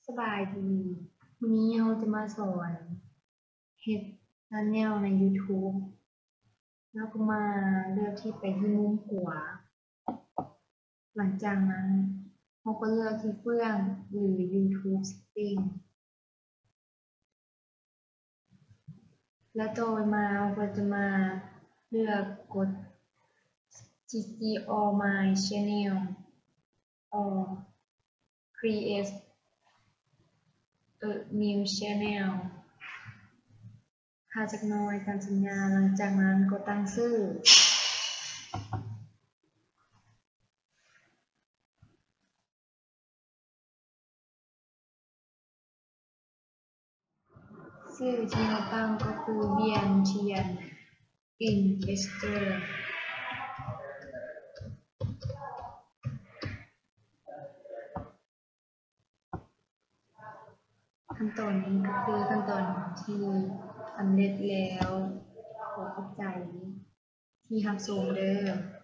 ສະບາຍດີ, ມື້ນີ້ເຮົາຈະມາສອນເຮັດ channel ໃນ YouTube. ເຮົາກໍມາເລືອກທີ່ໄປທີ່ມຸມຂວາ. ຫຼັງຈາກນັ້ນເຮົາກໍເລືອກທີ່ເຟື່ອງ ຫຼື YouTube Setting. ແລ້ວຕໍ່ໄປມາເຮົາກໍຈະມາເລືອກກົດ This is all my channel or create a new channel. ຖ້າຈັກໜ່ອຍຕາມສັນຍາ, ຫຼັງຈາກນັ້ນກໍຕັ້ງຊື່. ຊື່ທີ່ເຮົາຕັ້ງກໍຄື ວຽນທຽນ ອິນເອັສເຕີ. ຂັ້ນຕອນນີ້ກໍຄືຂັ້ນຕອນທີ່ສຳເລັດແລ້ວ. ຂໍຂອບໃຈທີ່ຮັບຊົມເດີ້.